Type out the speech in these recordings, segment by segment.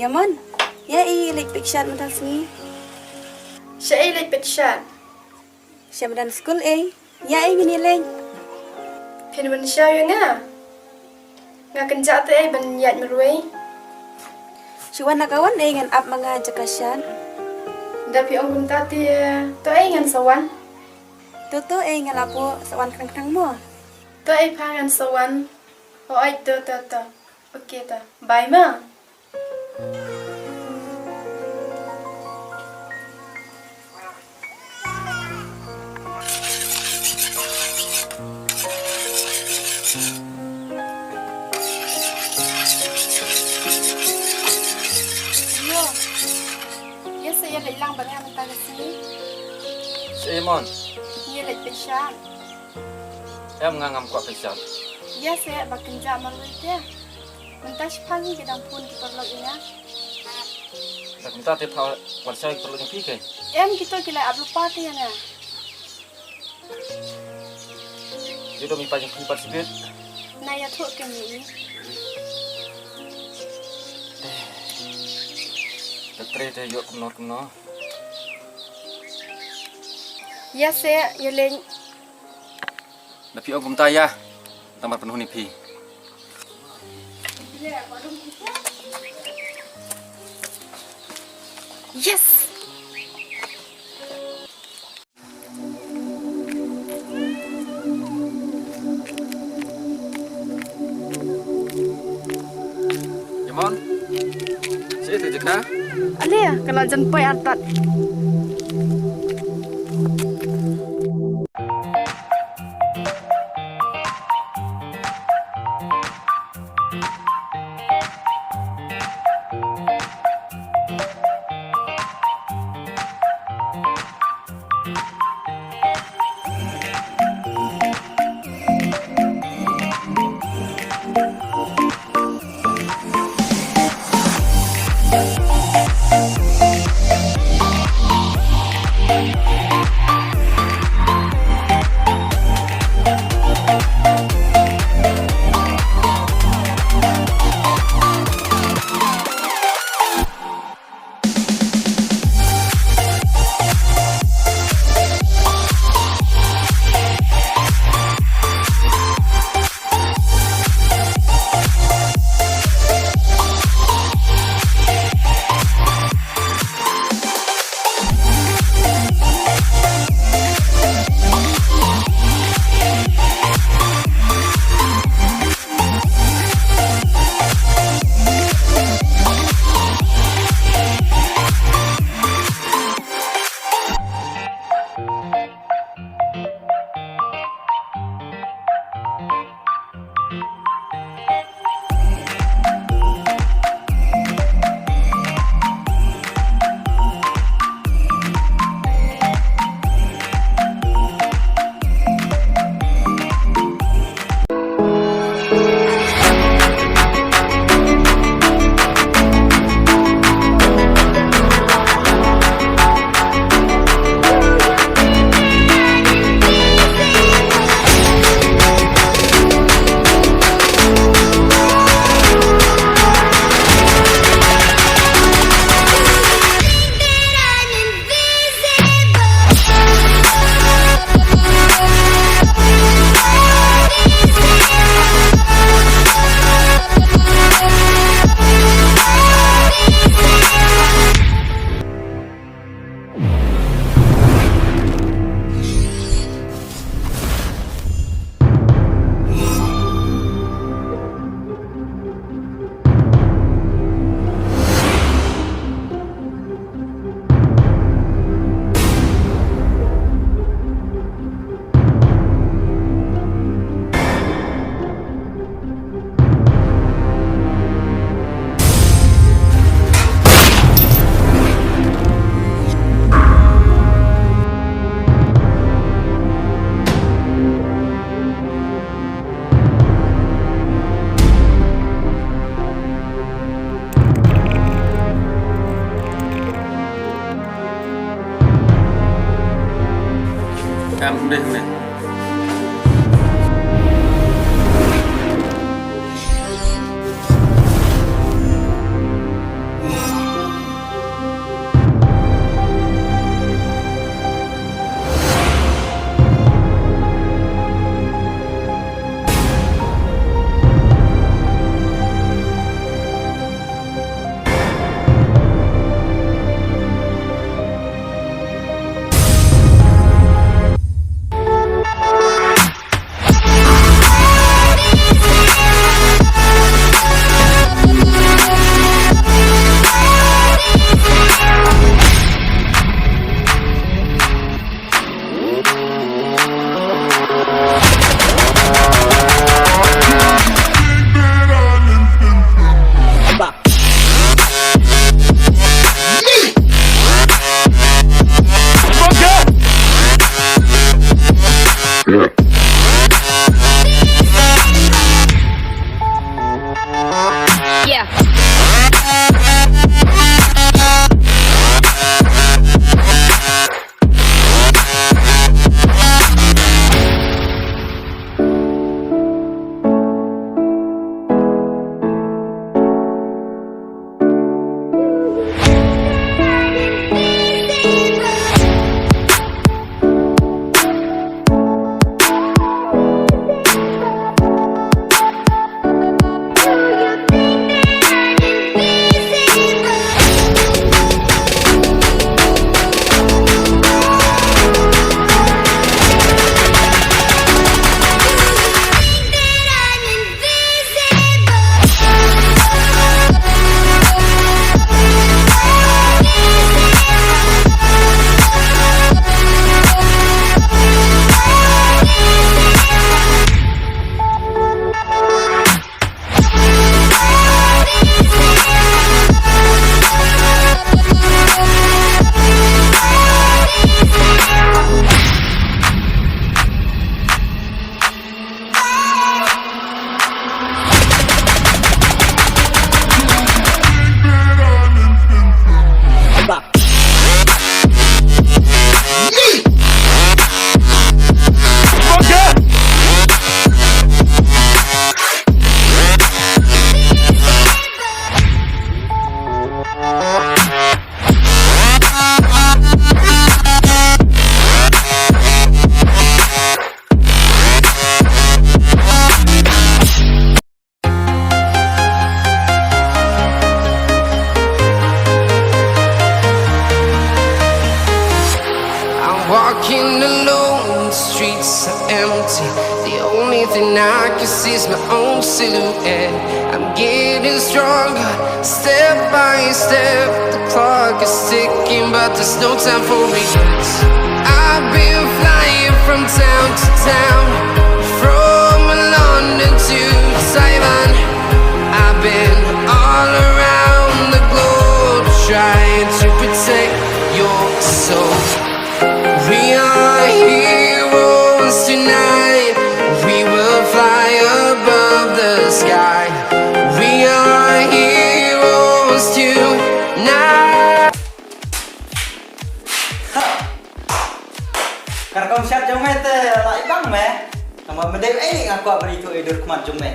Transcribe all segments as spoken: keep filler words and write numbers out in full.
Ïa mon, ïa i leit peit shad mynta sngi. Sha i leit peit shad. Sha madan skul ei. Ïa i ngin ïa leit. Phin wan sha ïa nga. Nga kynjah te ei ban ïaid marwei. Shu wan na ka wan ei ngan ap ma nga jaka shad. Da phi ong kumta te to ei ngan sa wan. To to ei ngan ap sa wan khnang khnang mo. To ei pha ngan sa wan. O ai to to to. Okay ta. Bye ma. Ïa sa ïa leit lang bad nga mynta ka sngi. Sha i mon. Ïa leit peit shad. Em nga ngam kwah peit shad. Ïa sa ba kynjah marwei te. Mynta shipang hi ka dang phone ki paralok ïa nga. Dak mynta te pha wan shai ki paralok ïa phi ke. Em kito ki la ap lypa te ïa nga. Ïa dom i pa ïa phi pat sibit. Na ïa thok ke ni. Te tre te ïa kumno kumno. Ïa se ïa leng. Da phi ong kumta ïa. Tang ban pynhun ïa phi. Yes. Ïa mon. Sha ïa tu jaka. Ale ka la jan poi artat. Em, deh, deh. streets are empty. The only thing I can see is my own silhouette. I'm getting stronger, step by step. The clock is ticking, but there's no time for regrets. I've been flying from town to town, from London to Taiwan. I've been all around the globe trying to protect your soul. We are heroes tonight. We will fly above the sky. We are heroes tonight. Ka rukom shad jong me te la ibang me. Tangba mynta ei nga kwah ban ithuh ïa i dur khmat jong me.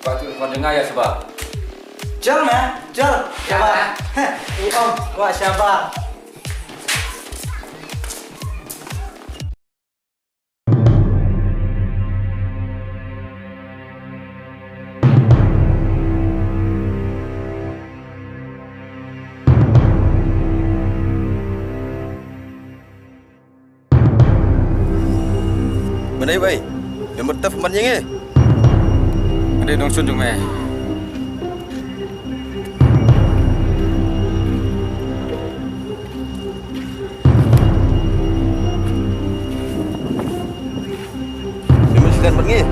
Kwah ithuh dur khmat jong nga ïa shabar. Jal me, jal. Shabar. Ïa. Ïa, kwah shabar. Mynta bai, ïa mut taf man ïa ngi. Mynta dong sun jong me. Ïa mut sikan man ngi.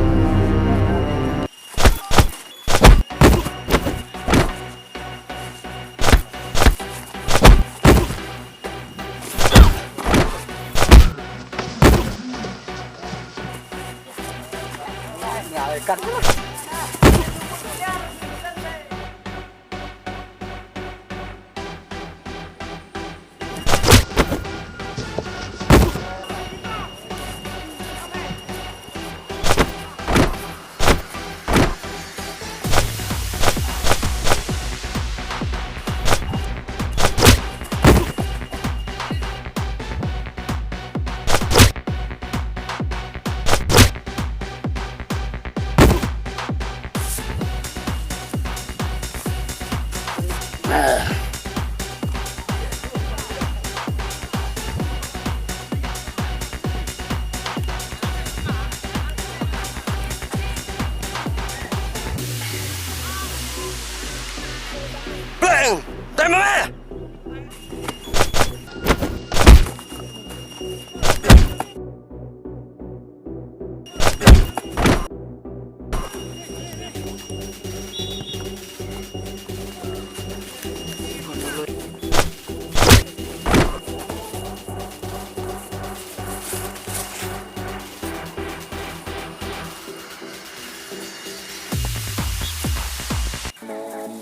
Bang! Dai mama!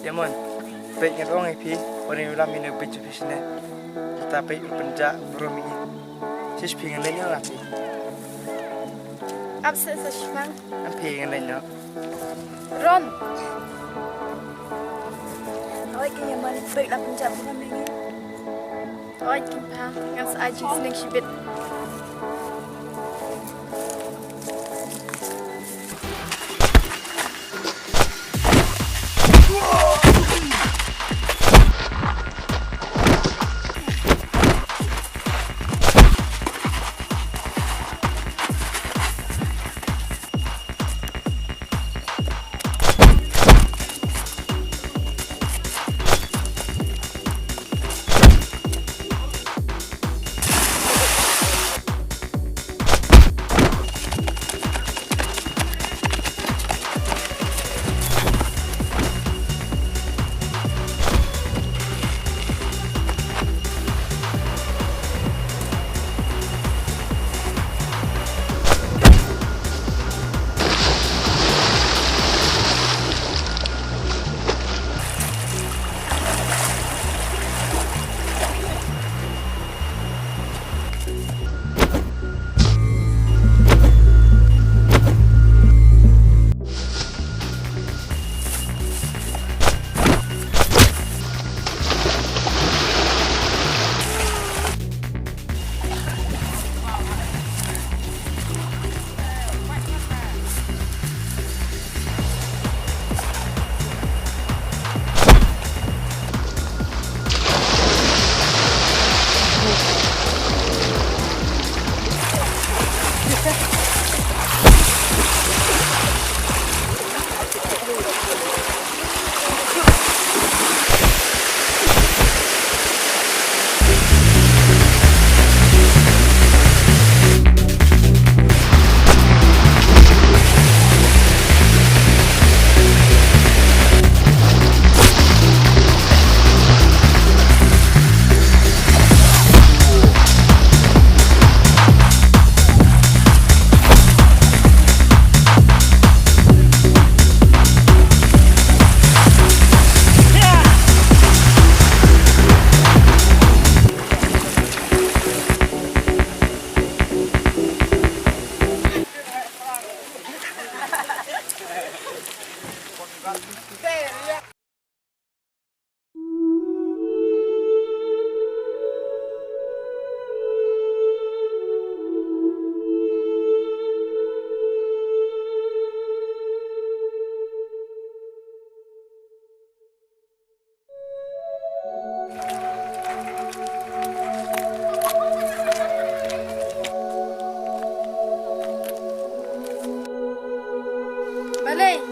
Diamond, peit ngan ong ïa phi, wan ïalam ïa une u beit jong phi shane. Kata peit u pynjah burom ïa ngi. Shish phi ngan leit noh la phi. Ap seh sa shipang. Am phi ngan leit noh. Ron. Oi ki Diamond, peit la pynjah burom ïa ngi. Oi kin pha, ngan sa ai jingsneng shibit.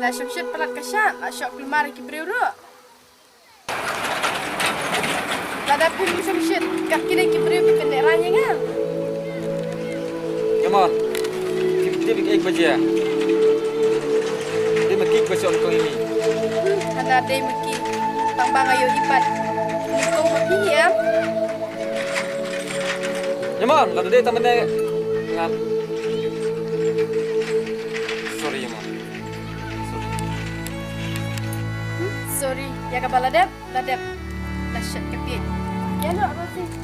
La shong shit palat ka shah, la shoh kulmar ki briew ruh. Lada phim shong shit, kat kine ki briew ki pynlehrain ïa nga. Come on. Kim tip ik ek baje. Dei ma ki ba shong kong ini. Hmm, hana dei ma ki. Tang ba nga ïohi pat. Ni kong ma ki em. Come on, lada dei tang mane. Ngan. Sorry, come on. Sorry. Hmm, sorry. Ïa kaba la dep, la dep. La shet ka pit. Ïa no, Rosie.